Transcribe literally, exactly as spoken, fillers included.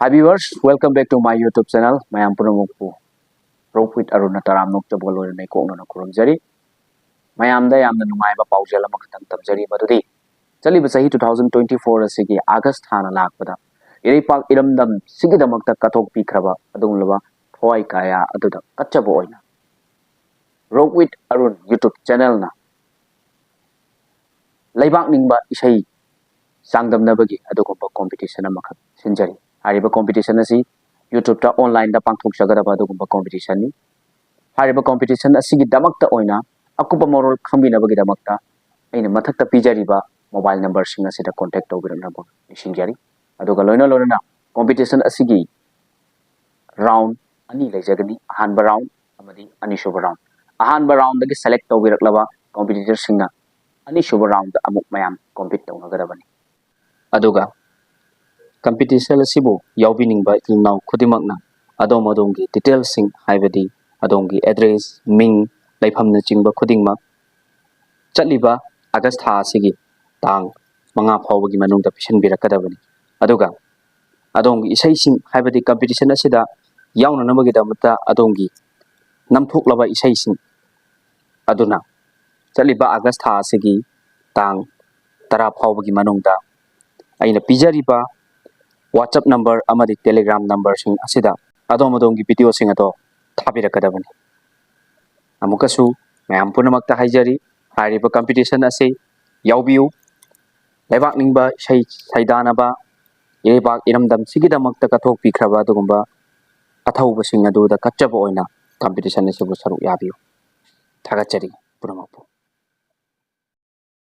Hi viewers, welcome back to my YouTube channel. ꯃꯌꯥꯝ ꯄꯨꯝꯅꯃꯛꯄꯨ Rock with Arunꯅ ꯇꯔꯥꯝꯅ ꯑꯣꯛꯆꯕꯒ ꯂꯣꯏꯅꯅ ꯏꯀꯣꯛꯅꯅ ꯈꯨꯔꯨꯝꯖꯔꯤ꯫ ꯃꯌꯥꯝꯗ ꯌꯥꯝꯅ ꯅꯨꯡꯉꯥꯏꯕ ꯄꯥꯎꯖꯦꯜ ꯑꯃꯈꯛꯇꯪ ꯇꯝꯖꯔꯤ, ꯃꯗꯨꯗꯤ ꯆꯠꯂꯤꯕ ꯆꯍꯤ two thousand twenty four ꯑꯁꯤꯒꯤ August ꯊꯥꯅ ꯂꯥꯛꯄꯗ ꯏꯔꯩꯄꯥꯛ ꯏꯔꯝꯗꯝ ꯁꯤꯒꯤꯗꯃꯛꯇ ꯀꯠꯊꯣꯛꯄꯤꯈ꯭ꯔꯕ ꯑꯗꯨꯒꯨꯝꯂꯕ ꯊꯋꯥꯏ ꯀꯌꯥ ꯑꯗꯨꯗ ꯀꯠꯆꯕ ꯑꯣꯏꯅ Rock with Arun YouTube channelꯅ ꯂꯩꯕꯥꯛ ꯅꯤꯡꯕ ꯏꯁꯩ ꯆꯥꯡꯗꯝꯅꯕꯒꯤ ꯑꯗꯨꯒꯨꯝꯕ competition ꯑꯃꯈꯛ ꯁꯤꯟꯖꯔꯤ꯫ ꯍꯥꯏꯔꯤꯕ competition ꯑꯁꯤ YouTubeꯇ onlineꯗ ꯄꯥꯡꯊꯣꯛꯆꯒꯗꯕ ꯑꯗꯨꯒꯨꯝꯕ competitionꯅꯤ꯫ ꯍꯥꯏꯔꯤꯕ competition ꯑꯁꯤꯒꯤꯗꯃꯛꯇ ꯑꯣꯏꯅ ꯑꯀꯨꯞꯄ ꯃꯔꯣꯜ ꯈꯪꯕꯤꯅꯕꯒꯤꯗꯃꯛꯇ ꯑꯩꯅ ꯃꯊꯛꯇ ꯄꯤꯖꯔꯤꯕ mobile numberꯁꯤꯡ ꯑꯁꯤꯗ contact ꯇꯧꯕꯤꯔꯛꯅꯕ ꯅꯤꯡꯁꯤꯡꯖꯔꯤ꯫ ꯑꯗꯨꯒ ꯂꯣꯏꯅ ꯂꯣꯏꯅꯅ competition ꯑꯁꯤꯒꯤ round ꯑꯅꯤ ꯂꯩꯖꯒꯅꯤ, ꯑꯍꯥꯟꯕ round ꯑꯃꯗꯤ ꯑꯅꯤꯁꯨꯕ round꯫ ꯑꯍꯥꯟꯕ roundꯗꯒꯤ select ꯇꯧꯕꯤꯔꯛꯂꯕ competitorꯁꯤꯡꯅ ꯑꯅꯤꯁꯨꯕ roundꯗ ꯑꯃꯨꯛ ꯃꯌꯥꯝ compete ꯇꯧꯅꯒꯗꯕꯅꯤ꯫ ꯑꯗꯨꯒ competition ꯑꯁꯤꯕꯨ ꯌꯥꯎꯕꯤꯅꯤꯡꯕ ꯏꯆꯤꯜ ꯏꯅꯥꯎ ꯈꯨꯗꯤꯡꯃꯛꯅ ꯑꯗꯣꯝ ꯑꯗꯣꯝꯒꯤ detailꯁꯤꯡ, ꯍꯥꯏꯕꯗꯤ ꯑꯗꯣꯝꯒꯤ address, ꯃꯤꯡ, ꯂꯩꯐꯝꯅꯆꯤꯡꯕ ꯈꯨꯗꯤꯡꯃꯛ ꯆꯠꯂꯤꯕ August ꯊꯥ ꯑꯁꯤꯒꯤ ꯇꯥꯡ ꯃꯉꯥ ꯐꯥꯎꯕꯒꯤ ꯃꯅꯨꯡꯗ ꯄꯤꯁꯤꯟꯕꯤꯔꯛꯀꯗꯕꯅꯤ꯫ ꯑꯗꯨꯒ ꯑꯗꯣꯝꯒꯤ ꯏꯁꯩꯁꯤꯡ, ꯍꯥꯏꯕꯗꯤ competition ꯑꯁꯤꯗ ꯌꯥꯎꯅꯅꯕꯒꯤꯗꯃꯛꯇ ꯑꯗꯣꯝꯒꯤ ꯅꯝꯊꯣꯛꯂꯕ ꯏꯁꯩꯁꯤꯡ ꯑꯗꯨꯅ ꯆꯠꯂꯤꯕ August ꯊꯥ ꯑꯁꯤꯒꯤ ꯇꯥꯡ ꯇꯔꯥ ꯐꯥꯎꯕꯒꯤ ꯃꯅꯨꯡꯗ ꯑꯩꯅ ꯄꯤꯖꯔꯤꯕ WhatsApp number ꯑꯃꯗꯤ Telegram numberꯁꯤꯡ ꯑꯁꯤꯗ ꯑꯗꯣꯝ ꯑꯗꯣꯝꯒꯤ videoꯁꯤꯡ ꯑꯗꯣ ꯊꯥꯕꯤꯔꯛꯀꯗꯕꯅꯤ꯫ ꯑꯃꯨꯛꯀꯁꯨ ꯃꯌꯥꯝ ꯄꯨꯝꯅꯃꯛꯇ ꯍꯥꯏꯖꯔꯤ, ꯍꯥꯏꯔꯤꯕ competition ꯑꯁꯤ ꯌꯥꯎꯕꯤꯌꯨ꯫ ꯂꯩꯕꯥꯛ ꯅꯤꯡꯕ ꯏꯁꯩ ꯁꯩꯗꯥꯅꯕ, ꯏꯔꯩꯕꯥꯛ ꯏꯔꯝꯗꯝꯁꯤꯒꯤꯗꯃꯛꯇ ꯀꯠꯊꯣꯛꯄꯤꯈ꯭ꯔꯕ ꯑꯗꯨꯒꯨꯝꯕ ꯑꯊꯧꯕꯁꯤꯡ ꯑꯗꯨꯗ ꯀꯠꯆꯕ ꯑꯣꯏꯅ competition ꯑꯁꯤꯕꯨ ꯁꯔꯨꯛ ꯌꯥꯕꯤꯌꯨ꯫ ꯊꯥꯒꯠꯆꯔꯤ ꯄꯨꯝꯅꯃꯛꯄꯨ꯫